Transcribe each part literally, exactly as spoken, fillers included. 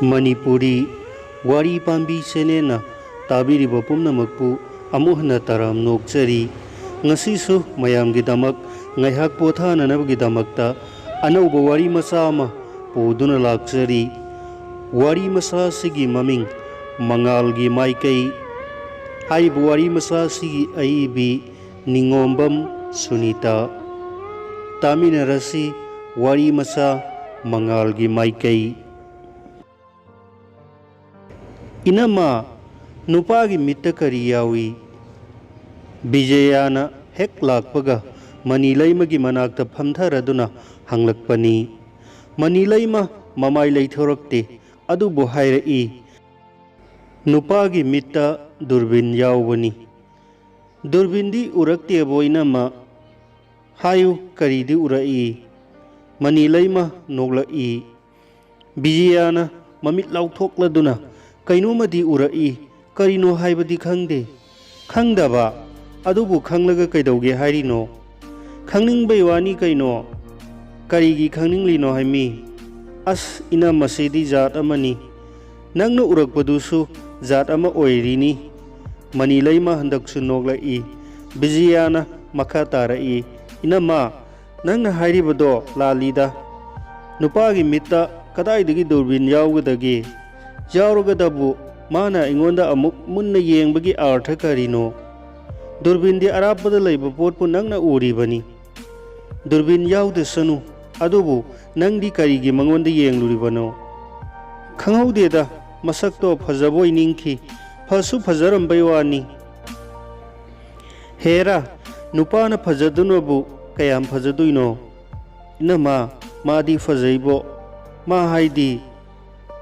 ꯃꯅꯤꯄꯨꯔꯤ ꯋꯥꯔꯤ ꯄꯥꯝꯕꯤ ꯆꯦꯅꯦꯜꯅ ꯇꯥꯕꯤꯔꯤꯕ ꯄꯨꯝꯅꯃꯛꯄꯨ ꯑꯃꯨꯛ ꯍꯟꯅ ꯇꯔꯥꯝ ꯅꯣꯛꯆꯔꯤ꯫ ꯉꯁꯤꯁꯨ ꯃꯌꯥꯝꯒꯤꯗꯃꯛ ꯉꯥꯏꯍꯥꯛ ꯄꯣꯊꯥꯅꯅꯕꯒꯤꯗꯃꯛꯇ ꯑꯅꯧꯕ ꯋꯥꯔꯤ ꯃꯆꯥ ꯑꯃ ꯄꯨꯗꯨꯅ ꯂꯥꯛꯆꯔꯤ꯫ ꯋꯥꯔꯤ ꯃꯆꯥ ꯑꯁꯤꯒꯤ ꯃꯃꯤꯡ ꯃꯉꯥꯜꯒꯤ ꯃꯥꯏꯀꯩ꯫ ꯍꯥꯏꯔꯤꯕ ꯋꯥꯔꯤ ꯃꯆꯥ ꯑꯁꯤꯒꯤ ꯑꯏꯕꯤ ꯅꯤꯉꯣꯝꯕꯝ ꯁꯨꯅꯤꯇꯥ꯫ ꯇꯥꯃꯤꯟꯅꯔꯁꯤ ꯋꯥꯔꯤ ꯃꯆꯥ ꯃꯉꯥꯜꯒꯤ ꯃꯥꯏꯀꯩ꯫ "ꯏꯅꯝꯃ, ꯅꯨꯄꯥꯒꯤ ꯃꯤꯠꯇ ꯀꯔꯤ ꯌꯥꯎꯏ?" ꯕꯤꯖꯌꯥꯅ ꯍꯦꯛ ꯂꯥꯛꯄꯒ ꯃꯅꯤꯂꯩꯃꯒꯤ ꯃꯅꯥꯛꯇ ꯐꯝꯊꯔꯗꯨꯅ ꯍꯪꯂꯛꯄꯅꯤ꯫ ꯃꯅꯤꯂꯩꯃ ꯃꯃꯥꯏ ꯂꯩꯊꯣꯔꯛꯇꯦ, ꯑꯗꯨꯕꯨ ꯍꯥꯏꯔꯛꯏ, "ꯅꯨꯄꯥꯒꯤ ꯃꯤꯠꯇ ꯗꯨꯔꯕꯤꯟ ꯌꯥꯎꯕꯅꯤ꯫ ꯗꯨꯔꯕꯤꯟꯗꯤ ꯎꯔꯛꯇꯦꯕꯣ ꯏꯅꯝꯃ꯫ ꯍꯥꯏꯌꯨ, ꯀꯔꯤꯗꯤ ꯎꯔꯛꯏ?" ꯃꯅꯤꯂꯩꯃ ꯅꯣꯛꯂꯛꯏ꯫ ꯕꯤꯖꯤꯌꯥꯅ ꯃꯃꯤꯠ ꯂꯥꯎꯊꯣꯛꯂꯗꯨꯅ, "ꯀꯩꯅꯣꯃꯗꯤ ꯎꯔꯛꯏ, ꯀꯔꯤꯅꯣ ꯍꯥꯏꯕꯗꯤ ꯈꯪꯗꯦ꯫" "ꯈꯪꯗꯕ? ꯑꯗꯨꯕꯨ ꯈꯪꯂꯒ ꯀꯩꯗꯧꯒꯦ ꯍꯥꯏꯔꯤꯅꯣ?" "ꯈꯪꯅꯤꯡꯕꯩ ꯋꯥꯅꯤ ꯀꯩꯅꯣ꯫ ꯀꯔꯤꯒꯤ ꯈꯪꯅꯤꯡꯂꯤꯅꯣ ꯍꯥꯏꯃꯤ? ꯑꯁ, ꯏꯅꯝꯃꯁꯤꯗꯤ ꯖꯥꯠ ꯑꯃꯅꯤ꯫ ꯅꯪꯅ ꯎꯔꯛꯄꯗꯨꯁꯨ ꯖꯥꯠ ꯑꯃ ꯑꯣꯏꯔꯤꯅꯤ꯫" ꯃꯅꯤꯂꯩꯃ ꯍꯟꯗꯛꯁꯨ ꯅꯣꯛꯂꯛꯏ꯫ ꯕꯤꯖꯤꯌꯥꯅ ꯃꯈꯥ ꯇꯥꯔꯛꯏ, "ꯏꯅꯝꯃ, ꯅꯪꯅ ꯍꯥꯏꯔꯤꯕꯗꯣ ꯂꯥꯜꯂꯤꯗ꯫ ꯅꯨꯄꯥꯒꯤ ꯃꯤꯠꯇ ꯀꯗꯥꯏꯗꯒꯤ ꯗꯨꯔꯕꯤꯟ ꯌꯥꯎꯒꯗꯒꯦ? ꯌꯥꯎꯔꯒꯗꯕꯨ ꯃꯥꯅ ꯑꯩꯉꯣꯟꯗ ꯑꯃꯨꯛ ꯃꯨꯟꯅ ꯌꯦꯡꯕꯒꯤ ꯑꯥꯔꯊ ꯀꯔꯤꯅꯣ? ꯗꯨꯔꯕꯤꯟꯗꯤ ꯑꯔꯥꯞꯄꯗ ꯂꯩꯕ ꯄꯣꯠꯄꯨ ꯅꯪꯅ ꯎꯔꯤꯕꯅꯤ꯫ ꯗꯨꯔꯕꯤꯟ ꯌꯥꯎꯗꯁꯅꯨ, ꯑꯗꯨꯕꯨ ꯅꯪꯗꯤ ꯀꯔꯤꯒꯤ ꯃꯉꯣꯟꯗ ꯌꯦꯡꯂꯨꯔꯤꯕꯅꯣ?" "ꯈꯪꯍꯧꯗꯦꯗ, ꯃꯁꯛꯇꯣ ꯐꯖꯕꯣꯏ ꯅꯤꯡꯈꯤ, ꯐꯁꯨ ꯐꯖꯔꯝꯕꯩ ꯋꯥꯅꯤ꯫" "ꯍꯦꯔꯥ, ꯅꯨꯄꯥꯅ ꯐꯖꯗꯨꯅꯕꯨ ꯀꯌꯥꯝ ꯐꯖꯗꯣꯏꯅꯣ? ꯏꯅꯝꯃ, ꯃꯥꯗꯤ ꯐꯖꯩꯕꯣ, ꯃꯥ ꯍꯥꯏꯗꯤ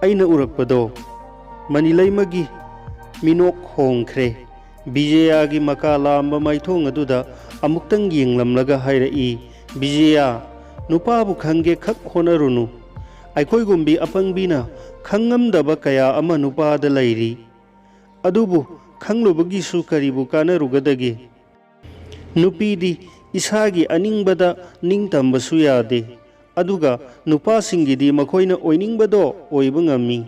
ꯑꯩꯅ ꯎꯔꯛꯄꯗꯣ꯫" ꯃꯅꯤꯂꯩꯃꯒꯤ ꯃꯤꯅꯣꯛ ꯍꯣꯡꯈ꯭ꯔꯦ꯫ ꯕꯤꯖꯌꯥꯒꯤ ꯃꯀꯥ ꯂꯥꯝꯕ ꯃꯥꯏꯊꯣꯡ ꯑꯗꯨꯗ ꯑꯃꯨꯛꯇꯪ ꯌꯦꯡꯂꯝꯂꯒ ꯍꯥꯏꯔꯛꯏ, "ꯕꯤꯖꯌꯥ, ꯅꯨꯄꯥꯕꯨ ꯈꯪꯒꯦ ꯈꯛ ꯍꯣꯠꯅꯔꯨꯅꯨ꯫ ꯑꯩꯈꯣꯏꯒꯨꯝꯕꯤ ꯑꯄꯪꯕꯤꯅ ꯈꯪꯉꯝꯗꯕ ꯀꯌꯥ ꯑꯃ ꯅꯨꯄꯥꯗ ꯂꯩꯔꯤ꯫ ꯑꯗꯨꯕꯨ ꯈꯪꯂꯨꯕꯒꯤꯁꯨ ꯀꯔꯤꯕꯨ ꯀꯥꯟꯅꯔꯨꯒꯗꯒꯦ? ꯅꯨꯄꯤꯗꯤ ꯏꯁꯥꯒꯤ ꯑꯅꯤꯡꯕꯗ ꯅꯤꯡꯇꯝꯕꯁꯨ ꯌꯥꯗꯦ꯫ ꯑꯗꯨꯒ ꯅꯨꯄꯥꯁꯤꯡꯒꯤꯗꯤ ꯃꯈꯣꯏꯅ ꯑꯣꯏꯅꯤꯡꯕꯗꯣ ꯑꯣꯏꯕ ꯉꯝꯃꯤ꯫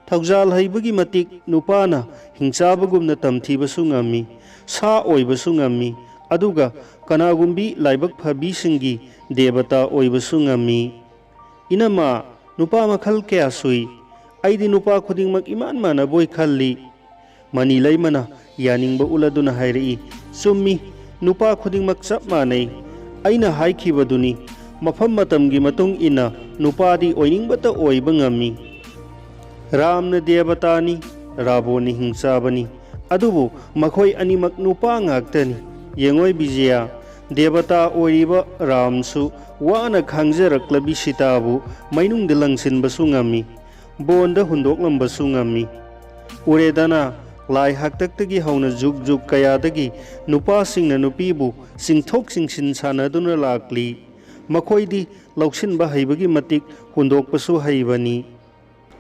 ꯊꯧꯖꯥꯜ ꯍꯩꯕꯒꯤ ꯃꯇꯤꯛ ꯅꯨꯄꯥꯅ ꯍꯤꯡꯆꯥꯕꯒꯨꯝꯅ ꯇꯝꯊꯤꯕꯁꯨ ꯉꯝꯃꯤ, ꯁꯥ ꯑꯣꯏꯕꯁꯨ ꯉꯝꯃꯤ, ꯑꯗꯨꯒ ꯀꯅꯥꯒꯨꯝꯕꯤ ꯂꯥꯏꯕꯛ ꯐꯕꯤꯁꯤꯡꯒꯤ ꯗꯦꯕꯇꯥ ꯑꯣꯏꯕꯁꯨ ꯉꯝꯃꯤ꯫ ꯏꯅꯝꯃ, ꯅꯨꯄꯥ ꯃꯈꯜ ꯀꯌꯥ ꯁꯨꯏ꯫ ꯑꯩꯗꯤ ꯅꯨꯄꯥ ꯈꯨꯗꯤꯡꯃꯛ ꯏꯃꯥꯟ ꯃꯥꯟꯅꯕꯣꯏ ꯈꯜꯂꯤ꯫ ꯃꯅꯤ ꯂꯩꯃꯅ ꯌꯥꯅꯤꯡꯕ ꯎꯠꯂꯗꯨꯅ ꯍꯥꯏꯔꯛꯏ, "ꯆꯨꯝꯃꯤ, ꯅꯨꯄꯥ ꯈꯨꯗꯤꯡꯃꯛ ꯆꯞ ꯃꯥꯟꯅꯩ꯫ ꯑꯩꯅ ꯍꯥꯏꯈꯤꯕꯗꯨꯅꯤ, ꯃꯐꯝ ꯃꯇꯝꯒꯤ ꯃꯇꯨꯡ ꯏꯟꯅ ꯅꯨꯄꯥꯗꯤ ꯑꯣꯏꯅꯤꯡꯕꯇ ꯑꯣꯏꯕ ꯉꯝꯃꯤ꯫ ꯔꯥꯝꯅ ꯗꯦꯕꯇꯥꯅꯤ, ꯔꯥꯕꯣꯟꯅ ꯍꯤꯡꯆꯥꯕꯅꯤ, ꯑꯗꯨꯕꯨ ꯃꯈꯣꯏ ꯑꯅꯤꯃꯛ ꯅꯨꯄꯥ ꯉꯥꯛꯇꯅꯤ꯫ ꯌꯦꯡꯉꯣꯏ ꯕꯤꯖꯌꯥ, ꯗꯦꯕꯇꯥ ꯑꯣꯏꯔꯤꯕ ꯔꯥꯝꯁꯨ ꯋꯥꯅ ꯈꯥꯡꯖꯔꯛꯂꯕꯤ ꯁꯤꯇꯥꯕꯨ ꯃꯩꯅꯨꯡꯗ ꯂꯪꯁꯤꯟꯕꯁꯨ ꯉꯝꯃꯤ, ꯕꯣꯟꯗ ꯍꯨꯟꯗꯣꯛꯂꯝꯕꯁꯨ ꯉꯝꯃꯤ꯫ ꯎꯔꯦꯗꯅ, ꯂꯥꯏ ꯍꯥꯛꯇꯛꯇꯒꯤ ꯍꯧꯅ ꯖꯨꯛ ꯖꯨꯛ ꯀꯌꯥꯗꯒꯤ ꯅꯨꯄꯥꯁꯤꯡꯅ ꯅꯨꯄꯤꯕꯨ ꯆꯤꯡꯊꯣꯛ ꯆꯤꯡꯁꯤꯟ ꯁꯥꯟꯅꯗꯨꯅ ꯂꯥꯛꯂꯤ꯫ ꯃꯈꯣꯏꯗꯤ ꯂꯧꯁꯤꯟꯕ ꯍꯩꯕꯒꯤ ꯃꯇꯤꯛ ꯍꯨꯟꯗꯣꯛꯄꯁꯨ ꯍꯩꯕꯅꯤ꯫"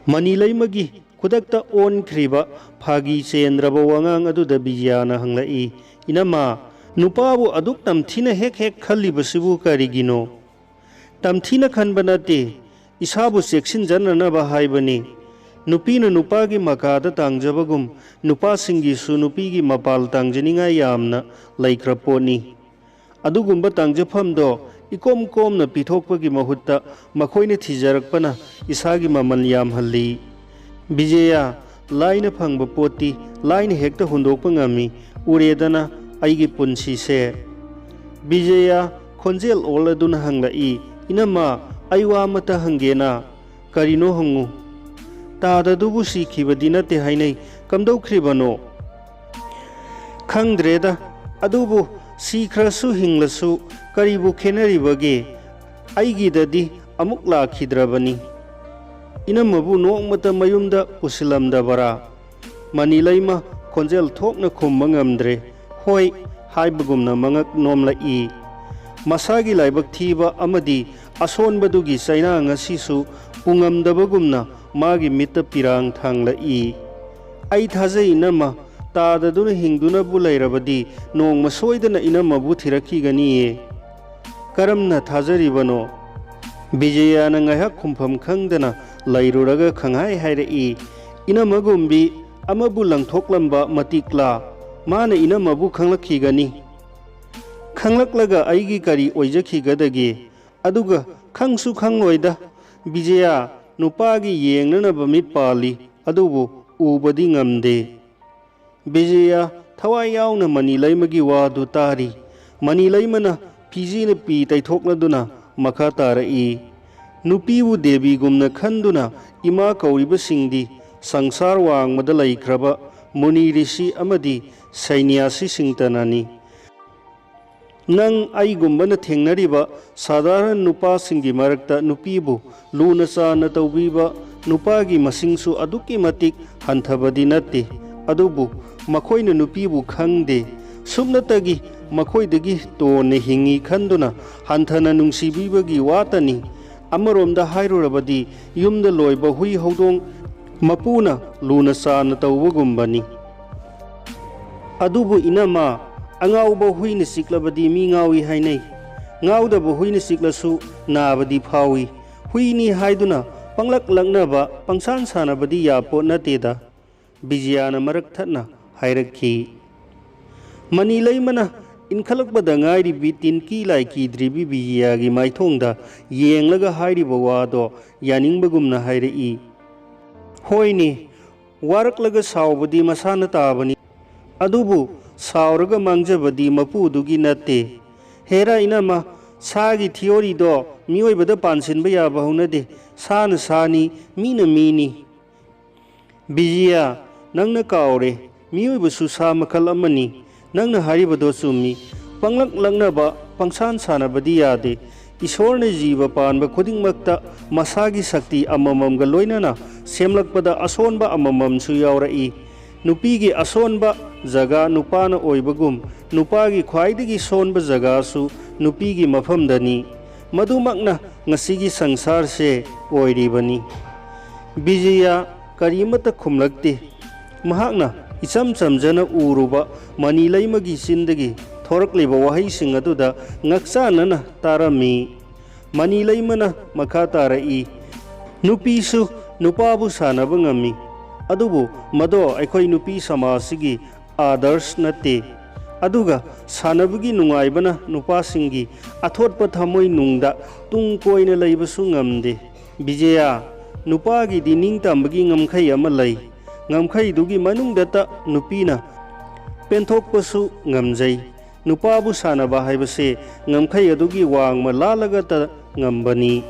ꯃꯅꯤ ꯂꯩꯃꯒꯤ ꯈꯨꯗꯛꯇ ꯑꯣꯟꯈ꯭ꯔꯤꯕ ꯐꯥꯒꯤ ꯆꯦꯟꯗ꯭ꯔꯕ ꯋꯥꯉꯥꯡ ꯑꯗꯨꯗ ꯕꯤꯖꯌꯥꯅ ꯍꯪꯂꯛꯏ, "ꯏꯅꯝꯃ, ꯅꯨꯄꯥꯕꯨ ꯑꯗꯨꯛ ꯇꯝꯊꯤꯅ ꯍꯦꯛ ꯍꯦꯛ ꯈꯜꯂꯤꯕꯁꯤꯕꯨ ꯀꯔꯤꯒꯤꯅꯣ?" "ꯇꯝꯊꯤꯅ ꯈꯟꯕ ꯅꯠꯇꯦ, ꯏꯁꯥꯕꯨ ꯆꯦꯛꯁꯤꯟꯖꯅꯅꯕ ꯍꯥꯏꯕꯅꯤ꯫ ꯅꯨꯄꯤꯅ ꯅꯨꯄꯥꯒꯤ ꯃꯀꯥꯗ ꯇꯥꯡꯖꯕꯒꯨꯝ ꯅꯨꯄꯥꯁꯤꯡꯒꯤꯁꯨ ꯅꯨꯄꯤꯒꯤ ꯃꯄꯥꯜ ꯇꯥꯡꯖꯅꯤꯡꯉꯥꯏ ꯌꯥꯝꯅ ꯂꯩꯈ꯭ꯔ ꯄꯣꯠꯅꯤ꯫ ꯑꯗꯨꯒꯨꯝꯕ ꯇꯥꯡꯖꯐꯝꯗꯣ ꯏꯀꯣꯝ ꯀꯣꯝꯅ ꯄꯤꯊꯣꯛꯄꯒꯤ ꯃꯍꯨꯠꯇ ꯃꯈꯣꯏꯅ ꯊꯤꯖꯔꯛꯄꯅ ꯏꯁꯥꯒꯤ ꯃꯃꯜ ꯌꯥꯝꯍꯜꯂꯤ꯫ ꯕꯤꯖꯌꯥ, ꯂꯥꯏꯅ ꯐꯪꯕ ꯄꯣꯠꯇꯤ ꯂꯥꯏꯅ ꯍꯦꯛꯇ ꯍꯨꯟꯗꯣꯛꯄ ꯉꯝꯃꯤ꯫ ꯎꯔꯦꯗꯅ ꯑꯩꯒꯤ ꯄꯨꯟꯁꯤꯁꯦ꯫" ꯕꯤꯖꯌꯥ ꯈꯣꯟꯖꯦꯜ ꯑꯣꯜꯂꯗꯨꯅ ꯍꯪꯂꯛꯏ, "ꯏꯅꯝꯃ, ꯑꯩ ꯋꯥ ꯑꯃꯇ ꯍꯪꯒꯦꯅ?" "ꯀꯔꯤꯅꯣ ꯍꯪꯉꯨ꯫" "ꯇꯥꯗꯗꯨꯕꯨ ꯁꯤꯈꯤꯕꯗꯤ ꯅꯠꯇꯦ ꯍꯥꯏꯅꯩ, ꯀꯝꯗꯧꯈ꯭ꯔꯤꯕꯅꯣ?" "ꯈꯪꯗ꯭ꯔꯦꯗ, ꯑꯗꯨꯕꯨ ꯁꯤꯈ꯭ꯔꯁꯨ ꯍꯤꯡꯂꯁꯨ ꯀꯔꯤꯕꯨ ꯈꯦꯠꯅꯔꯤꯕꯒꯦ? ꯑꯩꯒꯤꯗꯗꯤ ꯑꯃꯨꯛ ꯂꯥꯛꯈꯤꯗ꯭ꯔꯕꯅꯤ꯫" "ꯏꯅꯝꯃꯕꯨ ꯅꯣꯡꯃꯇ ꯃꯌꯨꯝꯗ ꯄꯨꯁꯤꯜꯂꯝꯗꯕꯔꯥ?" ꯃꯅꯤ ꯂꯩꯃ ꯈꯣꯟꯖꯦꯜ ꯊꯣꯛꯅ ꯈꯨꯝꯕ ꯉꯝꯗ꯭ꯔꯦ꯫ "ꯍꯣꯏ" ꯍꯥꯏꯕꯒꯨꯝꯅ ꯃꯉꯛ ꯅꯣꯝꯂꯛꯏ꯫ ꯃꯁꯥꯒꯤ ꯂꯥꯏꯕꯛ ꯊꯤꯕ ꯑꯃꯗꯤ ꯑꯁꯣꯟꯕꯗꯨꯒꯤ ꯆꯩꯅꯥ ꯉꯁꯤꯁꯨ ꯄꯨꯉꯝꯗꯕꯒꯨꯝꯅ ꯃꯥꯒꯤ ꯃꯤꯠꯇ ꯄꯤꯔꯥꯡ ꯊꯥꯡꯂꯛꯏ꯫ "ꯑꯩ ꯊꯥꯖꯩ ꯏꯅꯝꯃ, ꯇꯥꯗꯗꯨꯅ ꯍꯤꯡꯗꯨꯅꯕꯨ ꯂꯩꯔꯕꯗꯤ ꯅꯣꯡꯃ ꯁꯣꯏꯗꯅ ꯏꯅꯝꯃꯕꯨ ꯊꯤꯔꯛꯈꯤꯒꯅꯤꯌꯦ꯫" "ꯀꯔꯝꯅ ꯊꯥꯖꯔꯤꯕꯅꯣ?" ꯕꯤꯖꯌꯥꯅ ꯉꯥꯏꯍꯥꯛ ꯈꯨꯝꯐꯝ ꯈꯪꯗꯅ ꯂꯩꯔꯨꯔꯒ ꯈꯪꯍꯥꯏ ꯍꯥꯏꯔꯛꯏ, "ꯏꯅꯝꯃꯒꯨꯝꯕꯤ ꯑꯃꯕꯨ ꯂꯪꯊꯣꯛꯂꯝꯕ ꯃꯇꯤꯛꯂꯥ? ꯃꯥꯅ ꯏꯅꯝꯃꯕꯨ ꯈꯪꯂꯛꯈꯤꯒꯅꯤ꯫ ꯈꯪꯂꯛꯂꯒ ꯑꯩꯒꯤ ꯀꯔꯤ ꯑꯣꯏꯖꯈꯤꯒꯗꯒꯦ? ꯑꯗꯨꯒ ꯈꯪꯁꯨ ꯈꯪꯂꯣꯏꯗ꯫ ꯕꯤꯖꯌꯥ, ꯅꯨꯄꯥꯒꯤ ꯌꯦꯡꯅꯅꯕ ꯃꯤꯠ ꯄꯥꯜꯂꯤ, ꯑꯗꯨꯕꯨ ꯎꯕꯗꯤ ꯉꯝꯗꯦ꯫" ꯕꯤꯖꯌꯥ ꯊꯋꯥꯏ ꯌꯥꯎꯅ ꯃꯅꯤ ꯂꯩꯃꯒꯤ ꯋꯥꯗꯨ ꯇꯥꯔꯤ꯫ ꯃꯅꯤ ꯂꯩꯃꯅ ꯐꯤꯖꯤꯅ ꯄꯤ ꯇꯩꯊꯣꯛꯂꯗꯨꯅ ꯃꯈꯥ ꯇꯥꯔꯛꯏ, "ꯅꯨꯄꯤꯕꯨ ꯗꯦꯕꯤꯒꯨꯝꯅ ꯈꯟꯗꯨꯅ ꯏꯃꯥ ꯀꯧꯔꯤꯕꯁꯤꯡꯗꯤ ꯁꯪꯁꯥꯔ ꯋꯥꯡꯃꯗ ꯂꯩꯈ꯭ꯔꯕ ꯃꯨꯅꯤ ꯔꯤꯁꯤ ꯑꯃꯗꯤ ꯁꯩꯅ꯭ꯌꯥꯁꯤꯁꯤꯡꯇꯅꯅꯤ꯫ ꯅꯪ ꯑꯩꯒꯨꯝꯕꯅ ꯊꯦꯡꯅꯔꯤꯕ ꯁꯥꯙꯥꯔꯟ ꯅꯨꯄꯥꯁꯤꯡꯒꯤ ꯃꯔꯛꯇ ꯅꯨꯄꯤꯕꯨ ꯂꯨꯅ ꯆꯥꯟꯅ ꯇꯧꯕꯤꯕ ꯅꯨꯄꯥꯒꯤ ꯃꯁꯤꯡꯁꯨ ꯑꯗꯨꯛꯀꯤ ꯃꯇꯤꯛ ꯍꯟꯊꯕꯗꯤ ꯅꯠꯇꯦ꯫ ꯑꯗꯨꯕꯨ ꯃꯈꯣꯏꯅ ꯅꯨꯄꯤꯕꯨ ꯈꯪꯗꯦ꯫ ꯁꯨꯞꯅꯇꯒꯤ ꯃꯈꯣꯏꯗꯒꯤ ꯇꯣꯟꯅ ꯍꯤꯡꯉꯤ ꯈꯟꯗꯨꯅ ꯍꯟꯊꯅ ꯅꯨꯡꯁꯤꯕꯤꯕꯒꯤ ꯋꯥꯇꯅꯤ꯫ ꯑꯃꯔꯣꯝꯗ ꯍꯥꯏꯔꯨꯔꯕꯗꯤ ꯌꯨꯝꯗ ꯂꯣꯏꯕ ꯍꯨꯏ ꯍꯧꯗꯣꯡ ꯃꯄꯨꯅ ꯂꯨꯅ ꯆꯥꯟꯅ ꯇꯧꯕꯒꯨꯝꯕꯅꯤ꯫ ꯑꯗꯨꯕꯨ ꯏꯅꯝꯃ, ꯑꯉꯥꯎꯕ ꯍꯨꯏꯅ ꯆꯤꯛꯂꯕꯗꯤ ꯃꯤ ꯉꯥꯎꯏ ꯍꯥꯏꯅꯩ꯫ ꯉꯥꯎꯗꯕ ꯍꯨꯏꯅ ꯆꯤꯛꯂꯁꯨ ꯅꯥꯕꯗꯤ ꯐꯥꯎꯏ꯫ ꯍꯨꯏꯅꯤ ꯍꯥꯏꯗꯨꯅ ꯄꯪꯂꯛ ꯂꯛꯅꯕ, ꯄꯪꯁꯥꯟ ꯁꯥꯟꯅꯕꯗꯤ ꯌꯥꯄꯣꯠ ꯅꯠꯇꯦꯗ꯫" ꯕꯤꯖꯤꯌꯥꯅ ꯃꯔꯛ ꯊꯠꯅ ꯍꯥꯏꯔꯛꯈꯤ꯫ ꯃꯅꯤ ꯂꯩꯃꯅ ꯏꯟꯈꯠꯂꯛꯄꯗ ꯉꯥꯏꯔꯤꯕꯤ ꯇꯤꯟꯀꯤ ꯂꯥꯏ ꯀꯤꯗ꯭ꯔꯤꯕꯤ ꯕꯤꯖꯤꯌꯥꯒꯤ ꯃꯥꯏꯊꯣꯡꯗ ꯌꯦꯡꯂꯒ ꯍꯥꯏꯔꯤꯕ ꯋꯥꯗꯣ ꯌꯥꯅꯤꯡꯕꯒꯨꯝꯅ ꯍꯥꯏꯔꯛꯏ, "ꯍꯣꯏꯅꯦ, ꯋꯥꯔꯛꯂꯒ ꯁꯥꯎꯕꯗꯤ ꯃꯁꯥꯅ ꯇꯥꯕꯅꯤ, ꯑꯗꯨꯕꯨ ꯁꯥꯎꯔꯒ ꯃꯥꯡꯖꯕꯗꯤ ꯃꯄꯨꯗꯨꯒꯤ ꯅꯠꯇꯦ꯫ ꯍꯦꯔꯥ ꯏꯅꯝꯃ, ꯁꯥꯒꯤ ꯊꯤꯑꯣꯔꯤꯗꯣ ꯃꯤꯑꯣꯏꯕꯗ ꯄꯥꯟꯁꯤꯟꯕ ꯌꯥꯕ ꯍꯧꯅꯗꯦ꯫ ꯁꯥꯅ ꯁꯥꯅꯤ, ꯃꯤꯅ ꯃꯤꯅꯤ꯫" "ꯕꯤꯖꯤꯌꯥ, ꯅꯪꯅ ꯀꯥꯎꯔꯦ, ꯃꯤꯑꯣꯏꯕꯁꯨ ꯁꯥ ꯃꯈꯜ ꯑꯃꯅꯤ꯫ ꯅꯪꯅ ꯍꯥꯏꯔꯤꯕꯗꯣ ꯆꯨꯝꯃꯤ꯫ ꯄꯪꯂꯛ ꯂꯛꯅꯕ, ꯄꯪꯁꯥꯟ ꯁꯥꯟꯅꯕꯗꯤ ꯌꯥꯗꯦ꯫ ꯏꯁꯣꯔꯅ ꯖꯤꯕ ꯄꯥꯟꯕ ꯈꯨꯗꯤꯡꯃꯛꯇ ꯃꯁꯥꯒꯤ ꯁꯛꯇꯤ ꯑꯃꯃꯝꯒ ꯂꯣꯏꯅꯅ ꯁꯦꯝꯂꯛꯄꯗ ꯑꯁꯣꯟꯕ ꯑꯃꯃꯝꯁꯨ ꯌꯥꯎꯔꯛꯏ꯫ ꯅꯨꯄꯤꯒꯤ ꯑꯁꯣꯟꯕ ꯖꯒꯥ ꯅꯨꯄꯥꯅ ꯑꯣꯏꯕꯒꯨꯝ, ꯅꯨꯄꯥꯒꯤ ꯈ꯭ꯋꯥꯏꯗꯒꯤ ꯁꯣꯟꯕ ꯖꯒꯥꯁꯨ ꯅꯨꯄꯤꯒꯤ ꯃꯐꯝꯗꯅꯤ꯫ ꯃꯗꯨꯃꯛꯅ ꯉꯁꯤꯒꯤ ꯁꯪꯁꯥꯔꯁꯦ ꯑꯣꯏꯔꯤꯕꯅꯤ꯫" ꯕꯤꯖꯤꯌꯥ ꯀꯔꯤꯃꯠꯇ ꯈꯨꯝꯂꯛꯇꯦ꯫ ꯃꯍꯥꯛꯅ ꯏꯆꯝ ꯆꯝꯖꯅ ꯎꯔꯨꯕ ꯃꯅꯤ ꯂꯩꯃꯒꯤ ꯆꯤꯟꯗꯒꯤ ꯊꯣꯔꯛꯂꯤꯕ ꯋꯥꯍꯩꯁꯤꯡ ꯑꯗꯨꯗ ꯉꯛꯆꯥꯟꯅꯅ ꯇꯥꯔꯝꯃꯤ꯫ ꯃꯅꯤ ꯂꯩꯃꯅ ꯃꯈꯥ ꯇꯥꯔꯛꯏ, ꯅꯨꯄꯤꯁꯨ ꯅꯨꯄꯥꯕꯨ ꯁꯥꯟꯅꯕ ꯉꯝꯃꯤ, ꯑꯗꯨꯕꯨ ꯃꯗꯣ ꯑꯩꯈꯣꯏ ꯅꯨꯄꯤ ꯁꯃꯥꯖꯁꯤꯒꯤ ꯑꯥꯗꯔꯁ ꯅꯠꯇꯦ꯫ ꯑꯗꯨꯒ ꯁꯥꯟꯅꯕꯒꯤ ꯅꯨꯡꯉꯥꯏꯕꯅ ꯅꯨꯄꯥꯁꯤꯡꯒꯤ ꯑꯊꯣꯠꯄ ꯊꯃꯣꯏ ꯅꯨꯡꯗ ꯇꯨꯡ ꯀꯣꯏꯅ ꯂꯩꯕꯁꯨ ꯉꯝꯗꯦ꯫ ꯕꯤꯖꯌꯥ, ꯅꯨꯄꯥꯒꯤꯗꯤ ꯅꯤꯡꯇꯝꯕꯒꯤ ꯉꯝꯈꯩ ꯑꯃ ꯂꯩ꯫ ꯉꯝꯈꯩꯗꯨꯒꯤ ꯃꯅꯨꯡꯗꯇ ꯅꯨꯄꯤꯅ ꯄꯦꯟꯊꯣꯛꯄꯁꯨ ꯉꯝꯖꯩ꯫ ꯅꯨꯄꯥꯕꯨ ꯁꯥꯟꯅꯕ ꯍꯥꯏꯕꯁꯦ ꯉꯝꯈꯩ ꯑꯗꯨꯒꯤ ꯋꯥꯡꯃ ꯂꯥꯜꯂꯒꯇ ꯉꯝꯕꯅꯤ꯫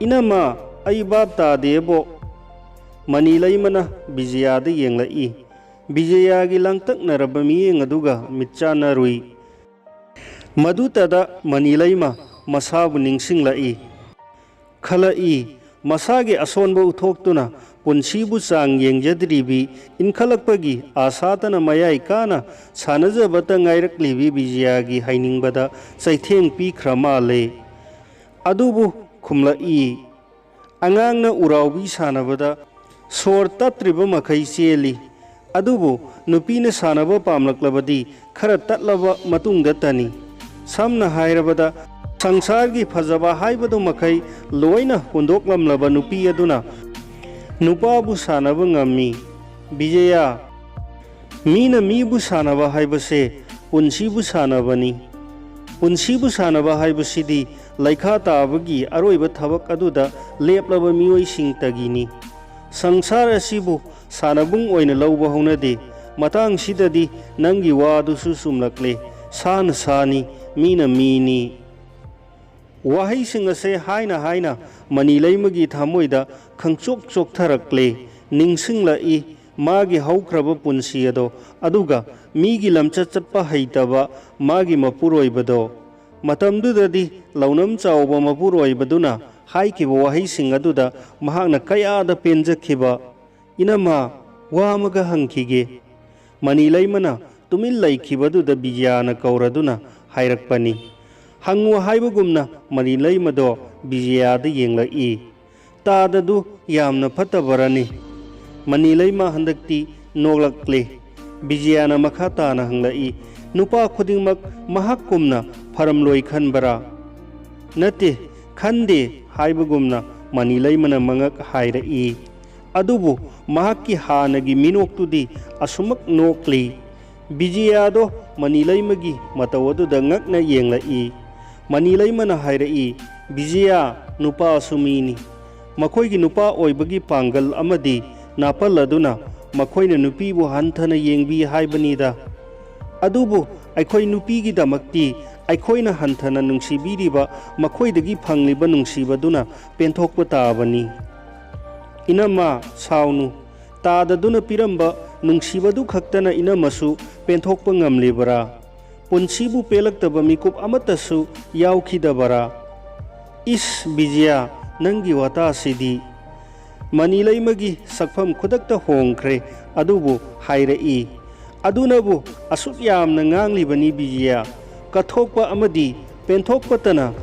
"ꯏꯅꯝꯃ, ꯑꯩ ꯚꯥꯞ ꯇꯥꯗꯦꯕꯣ꯫" ꯃꯅꯤ ꯂꯩꯃꯅ ꯕꯤꯖꯌꯥꯗ ꯌꯦꯡꯂꯛꯏ꯫ ꯕꯤꯖꯌꯥꯒꯤ ꯂꯥꯡꯇꯛꯅꯔꯕ ꯃꯤꯠꯌꯦꯡ ꯑꯗꯨꯒ ꯃꯤꯠ ꯆꯥꯟꯅꯔꯨꯏ꯫ ꯃꯗꯨꯇꯗ ꯃꯅꯤ ꯂꯩꯃ ꯃꯁꯥꯕꯨ ꯅꯤꯡꯁꯤꯡꯂꯛꯏ꯫ ꯈꯜꯂꯛꯏ, ꯃꯁꯥꯒꯤ ꯑꯁꯣꯟꯕ ꯎꯠꯊꯣꯛꯇꯨꯅ ꯄꯨꯟꯁꯤꯕꯨ ꯆꯥꯡ ꯌꯦꯡꯖꯗ꯭ꯔꯤꯕꯤ, ꯏꯟꯈꯠꯂꯛꯄꯒꯤ ꯑꯥꯁꯥꯇꯅ ꯃꯌꯥꯏ ꯀꯥꯅ ꯁꯥꯟꯅꯖꯕꯇ ꯉꯥꯏꯔꯛꯂꯤꯕꯤ ꯕꯤꯖꯌꯥꯒꯤ ꯍꯥꯏꯅꯤꯡꯕꯗ ꯆꯩꯊꯦꯡ ꯄꯤꯈ꯭ꯔ ꯃꯥꯜꯂꯦ꯫ ꯑꯗꯨꯕꯨ ꯈꯨꯝꯂꯛꯏ, "ꯑꯉꯥꯡꯅ ꯎꯔꯥꯎꯕꯤ ꯁꯥꯟꯅꯕꯗ ꯁꯣꯔ ꯇꯠꯇ꯭ꯔꯤꯕ ꯃꯈꯩ ꯆꯦꯜꯂꯤ꯫ ꯑꯗꯨꯕꯨ ꯅꯨꯄꯤꯅ ꯁꯥꯟꯅꯕ ꯄꯥꯝꯂꯛꯂꯕꯗꯤ ꯈꯔ ꯇꯠꯂꯕ ꯃꯇꯨꯡꯗꯇꯅꯤ꯫" ꯁꯝꯅ ꯍꯥꯏꯔꯕꯗ, ꯁꯪꯁꯥꯔꯒꯤ ꯐꯖꯕ ꯍꯥꯏꯕꯗꯨ ꯃꯈꯩ ꯂꯣꯏꯅ ꯍꯨꯟꯗꯣꯛꯂꯝꯂꯕ ꯅꯨꯄꯤ ꯑꯗꯨꯅ ꯅꯨꯄꯥꯕꯨ ꯁꯥꯟꯅꯕ ꯉꯝꯃꯤ꯫ ꯕꯤꯖꯌꯥ, ꯃꯤꯅ ꯃꯤꯕꯨ ꯁꯥꯟꯅꯕ ꯍꯥꯏꯕꯁꯦ ꯄꯨꯟꯁꯤꯕꯨ ꯁꯥꯟꯅꯕꯅꯤ꯫ ꯄꯨꯟꯁꯤꯕꯨ ꯁꯥꯟꯅꯕ ꯍꯥꯏꯕꯁꯤꯗꯤ ꯂꯩꯈꯥ ꯇꯥꯕꯒꯤ ꯑꯔꯣꯏꯕ ꯊꯕꯛ ꯑꯗꯨꯗ ꯂꯦꯞꯂꯕ ꯃꯤꯑꯣꯏꯁꯤꯡꯇꯒꯤꯅꯤ꯫ ꯁꯪꯁꯥꯔ ꯑꯁꯤꯕꯨ ꯁꯥꯟꯅꯕꯨꯡ ꯑꯣꯏꯅ ꯂꯧꯕ ꯍꯧꯅꯗꯦ꯫ ꯃꯇꯥꯡꯁꯤꯗꯗꯤ ꯅꯪꯒꯤ ꯋꯥꯗꯨꯁꯨ ꯆꯨꯝꯂꯛꯂꯦ꯫ ꯁꯥꯅ ꯁꯥꯅꯤ, ꯃꯤꯅ ꯃꯤꯅꯤ꯫ ꯋꯥꯍꯩꯁꯤꯡ ꯑꯁꯦ ꯍꯥꯏꯅ ꯍꯥꯏꯅ ꯃꯅꯤ ꯂꯩꯃꯒꯤ ꯊꯃꯣꯏꯗ ꯈꯪꯆꯣꯛ ꯆꯣꯛꯊꯔꯛꯂꯦ꯫ ꯅꯤꯡꯁꯤꯡꯂꯛꯏ ꯃꯥꯒꯤ ꯍꯧꯈ꯭ꯔꯕ ꯄꯨꯟꯁꯤ ꯑꯗꯣ, ꯑꯗꯨꯒ ꯃꯤꯒꯤ ꯂꯝꯆꯠ ꯆꯠꯄ ꯍꯩꯇꯕ ꯃꯥꯒꯤ ꯃꯄꯨꯔꯣꯏꯕꯗꯣ꯫ ꯃꯇꯝꯗꯨꯗꯗꯤ ꯂꯧꯅꯝ ꯆꯥꯎꯕ ꯃꯄꯨꯔꯣꯏꯕꯗꯨꯅ ꯍꯥꯏꯈꯤꯕ ꯋꯥꯍꯩꯁꯤꯡ ꯑꯗꯨꯗ ꯃꯍꯥꯛꯅ ꯀꯌꯥꯗ ꯄꯦꯟꯖꯈꯤꯕ꯫ "ꯏꯅꯝꯃ, ꯋꯥ ꯑꯃꯒ ꯍꯪꯈꯤꯒꯦ꯫" ꯃꯅꯤ ꯂꯩꯃꯅ ꯇꯨꯃꯤꯟ ꯂꯩꯈꯤꯕꯗꯨꯗ ꯕꯤꯖꯌꯥꯅ ꯀꯧꯔꯗꯨꯅ ꯍꯥꯏꯔꯛꯄꯅꯤ꯫ ꯍꯪꯉꯨ ꯍꯥꯏꯕꯒꯨꯝꯅ ꯃꯅꯤ ꯂꯩꯃꯗꯣ ꯕꯤꯖꯌꯥꯗ ꯌꯦꯡꯂꯛꯏ꯫ "ꯇꯥꯗꯗꯨ ꯌꯥꯝꯅ ꯐꯠꯇꯕꯔꯅꯤ?" ꯃꯅꯤ ꯂꯩꯃ ꯍꯟꯗꯛꯇꯤ ꯅꯣꯛꯂꯛꯂꯦ꯫ ꯕꯤꯖꯌꯥꯅ ꯃꯈꯥ ꯇꯥꯅ ꯍꯪꯂꯛꯏ, "ꯅꯨꯄꯥ ꯈꯨꯗꯤꯡꯃꯛ ꯃꯍꯥꯛꯀꯨꯝꯅ ꯐꯔꯝꯂꯣꯏ ꯈꯟꯕꯔꯥ?" "ꯅꯠꯇꯦ, ꯈꯟꯗꯦ" ꯍꯥꯏꯕꯒꯨꯝꯅ ꯃꯅꯤꯂꯩꯃꯅ ꯃꯉꯛ ꯍꯥꯏꯔꯛꯏ꯫ ꯑꯗꯨꯕꯨ ꯃꯍꯥꯛꯀꯤ ꯍꯥꯟꯅꯒꯤ ꯃꯤꯅꯣꯛꯇꯨꯗꯤ ꯑꯁꯨꯃꯛ ꯅꯣꯛꯂꯤ꯫ ꯕꯤꯖꯌꯥꯗꯣ ꯃꯅꯤꯂꯩꯃꯒꯤ ꯃꯇꯧ ꯑꯗꯨꯗ ꯉꯛꯅ ꯌꯦꯡꯂꯛꯏ꯫ ꯃꯅꯤꯂꯩꯃꯅ ꯍꯥꯏꯔꯛꯏ, "ꯕꯤꯖꯌꯥ, ꯅꯨꯄꯥꯁꯨ ꯃꯤꯅꯤ꯫ ꯃꯈꯣꯏꯒꯤ ꯅꯨꯄꯥ ꯑꯣꯏꯕꯒꯤ ꯄꯥꯡꯒꯜ ꯑꯃꯗꯤ ꯅꯥꯄꯜ ꯑꯗꯨꯅ ꯃꯈꯣꯏꯅ ꯅꯨꯄꯤꯕꯨ ꯍꯟꯊꯅ ꯌꯦꯡꯕꯤ ꯍꯥꯏꯕꯅꯤꯗ꯫ ꯑꯗꯨꯕꯨ ꯑꯩꯈꯣꯏ ꯅꯨꯄꯤꯒꯤꯗꯃꯛꯇꯤ ꯑꯩꯈꯣꯏꯅ ꯍꯟꯊꯅ ꯅꯨꯡꯁꯤꯕꯤꯔꯤꯕ ꯃꯈꯣꯏꯗꯒꯤ ꯐꯪꯂꯤꯕ ꯅꯨꯡꯁꯤꯕꯗꯨꯅ ꯄꯦꯟꯊꯣꯛꯄ ꯇꯥꯕꯅꯤ꯫ ꯏꯅꯝꯃ, ꯁꯥꯎꯅꯨ꯫ ꯇꯥꯗꯗꯨꯅ ꯄꯤꯔꯝꯕ ꯅꯨꯡꯁꯤꯕꯗꯨ ꯈꯛꯇꯅ ꯏꯅꯝꯃꯁꯨ ꯄꯦꯟꯊꯣꯛꯄ ꯉꯝꯂꯤꯕꯔꯥ? ꯄꯨꯟꯁꯤꯕꯨ ꯄꯦꯜꯂꯛꯇꯕ ꯃꯤꯀꯨꯞ ꯑꯃꯠꯇꯁꯨ ꯌꯥꯎꯈꯤꯗꯕꯔꯥ?" "ꯏꯁ, ꯕꯤꯖꯌꯥ, ꯅꯪꯒꯤ ꯋꯥꯇꯥꯁꯤꯗꯤ!" ꯃꯅꯤꯂꯩꯃꯒꯤ ꯁꯛꯐꯝ ꯈꯨꯗꯛꯇ ꯍꯣꯡꯈ꯭ꯔꯦ꯫ ꯑꯗꯨꯕꯨ ꯍꯥꯏꯔꯛꯏ, "ꯑꯗꯨꯅꯕꯨ ꯑꯁꯨꯛ ꯌꯥꯝꯅ ꯉꯥꯡꯂꯤꯕꯅꯤ ꯕꯤꯖꯌꯥ꯫ ꯀꯠꯊꯣꯛꯄ ꯑꯃꯗꯤ ꯄꯦꯟꯊꯣꯛꯄꯇꯅ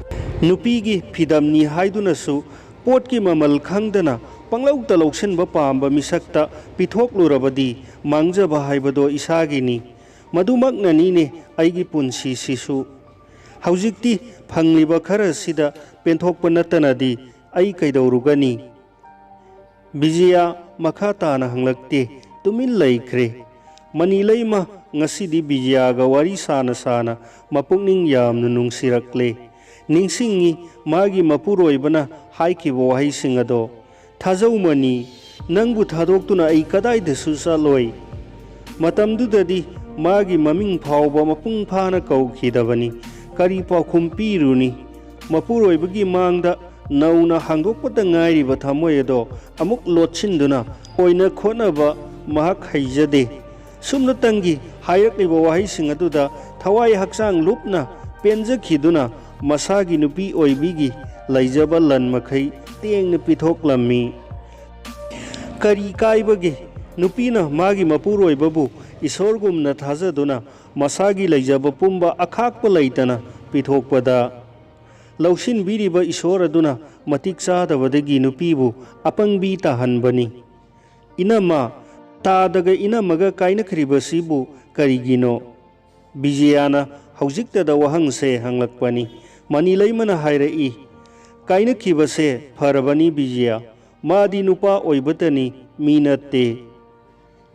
ꯅꯨꯄꯤꯒꯤ ꯐꯤꯗꯝꯅꯤ ꯍꯥꯏꯗꯨꯅꯁꯨ ꯄꯣꯠꯀꯤ ꯃꯃꯜ ꯈꯪꯗꯅ ꯄꯪꯂꯧꯇ ꯂꯧꯁꯤꯟꯕ ꯄꯥꯝꯕ ꯃꯤꯁꯛꯇ ꯄꯤꯊꯣꯛꯂꯨꯔꯕꯗꯤ ꯃꯥꯡꯖꯕ ꯍꯥꯏꯕꯗꯣ ꯏꯁꯥꯒꯤꯅꯤ꯫ ꯃꯗꯨꯃꯛꯅꯅꯤꯅꯦ ꯑꯩꯒꯤ ꯄꯨꯟꯁꯤꯁꯤꯁꯨ꯫ ꯍꯧꯖꯤꯛꯇꯤ ꯐꯪꯂꯤꯕ ꯈꯔꯁꯤꯗ ꯄꯦꯟꯊꯣꯛꯄ ꯅꯠꯇꯅꯗꯤ ꯑꯩ ꯀꯩꯗꯧꯔꯨꯒꯅꯤ?" ꯕꯤꯖꯌꯥ ꯃꯈꯥ ꯇꯥꯅ ꯍꯪꯂꯛꯇꯦ, ꯇꯨꯃꯤꯟ ꯂꯩꯈ꯭ꯔꯦ꯫ ꯃꯅꯤꯂꯩꯃ ꯉꯁꯤꯗꯤ ꯕꯤꯖꯌꯥꯒ ꯋꯥꯔꯤ ꯁꯥꯅ ꯁꯥꯅ ꯃꯄꯨꯛꯅꯤꯡ ꯌꯥꯝꯅ ꯅꯨꯡꯁꯤꯔꯛꯂꯦ꯫ ꯅꯤꯡꯁꯤꯡꯉꯤ ꯃꯥꯒꯤ ꯃꯄꯨꯔꯣꯏꯕꯅ ꯍꯥꯏꯈꯤꯕ ꯋꯥꯍꯩꯁꯤꯡ ꯑꯗꯣ, "ꯊꯥꯖꯧ ꯃꯅꯤ, ꯅꯪꯕꯨ ꯊꯥꯗꯣꯛꯇꯨꯅ ꯑꯩ ꯀꯗꯥꯏꯗꯁꯨ ꯆꯠꯂꯣꯏ"꯫ ꯃꯇꯝꯗꯨꯗꯗꯤ ꯃꯥꯒꯤ ꯃꯃꯤꯡ ꯐꯥꯎꯕ ꯃꯄꯨꯡ ꯐꯥꯅ ꯀꯧꯈꯤꯗꯕꯅꯤ꯫ ꯀꯔꯤ ꯄꯥꯎꯈꯨꯝ ꯄꯤꯔꯨꯅꯤ? ꯃꯄꯨꯔꯣꯏꯕꯒꯤ ꯃꯥꯡꯗ ꯅꯧꯅ ꯍꯥꯡꯗꯣꯛꯄꯇ ꯉꯥꯏꯔꯤꯕ ꯊꯃꯣꯏ ꯑꯗꯣ ꯑꯃꯨꯛ ꯂꯣꯠꯁꯤꯟꯗꯨꯅ ꯑꯣꯏꯅ ꯈꯣꯠꯅꯕ ꯃꯍꯥꯛ ꯍꯩꯖꯗꯦ꯫ ꯁꯨꯞꯅꯇꯪꯒꯤ ꯍꯥꯏꯔꯛꯂꯤꯕ ꯋꯥꯍꯩꯁꯤꯡ ꯑꯗꯨꯗ ꯊꯋꯥꯏ ꯍꯛꯆꯥꯡ ꯂꯨꯞꯅ ꯄꯦꯟꯖꯈꯤꯗꯨꯅ ꯃꯁꯥꯒꯤ ꯅꯨꯄꯤ ꯑꯣꯏꯕꯤꯒꯤ ꯂꯩꯖꯕ ꯂꯟ ꯃꯈꯩ ꯇꯦꯡꯅ ꯄꯤꯊꯣꯛꯂꯝꯃꯤ꯫ ꯀꯔꯤ ꯀꯥꯏꯕꯒꯦ? ꯅꯨꯄꯤꯅ ꯃꯥꯒꯤ ꯃꯄꯨꯔꯣꯏꯕꯕꯨ ꯏꯁꯣꯔꯒꯨꯝꯅ ꯊꯥꯖꯗꯨꯅ ꯃꯁꯥꯒꯤ ꯂꯩꯖꯕ ꯄꯨꯝꯕ ꯑꯈꯥꯛꯄ ꯂꯩꯇꯅ ꯄꯤꯊꯣꯛꯄꯗ꯫ ꯂꯧꯁꯤꯟꯕꯤꯔꯤꯕ ꯏꯁꯣꯔ ꯑꯗꯨꯅ ꯃꯇꯤꯛ ꯆꯥꯗꯕꯗꯒꯤ ꯅꯨꯄꯤꯕꯨ ꯑꯄꯪꯕꯤ ꯇꯥꯍꯟꯕꯅꯤ꯫ "ꯏꯅꯝꯃ, ꯇꯥꯗꯒ ꯏꯅꯝꯃꯒ ꯀꯥꯏꯅꯈ꯭ꯔꯤꯕꯁꯤꯕꯨ ꯀꯔꯤꯒꯤꯅꯣ?" ꯕꯤꯖꯌꯥꯅ ꯍꯧꯖꯤꯛꯇꯗ ꯋꯥꯍꯪꯁꯦ ꯍꯪꯂꯛꯄꯅꯤ꯫ ꯃꯅꯤꯂꯩꯃꯅ ꯍꯥꯏꯔꯛꯏ, "ꯀꯥꯏꯅꯈꯤꯕꯁꯦ ꯐꯔꯕꯅꯤ ꯕꯤꯖꯤꯌꯥ, ꯃꯥꯗꯤ ꯅꯨꯄꯥ ꯑꯣꯏꯕꯇꯅꯤ, ꯃꯤ ꯅꯠꯇꯦ"꯫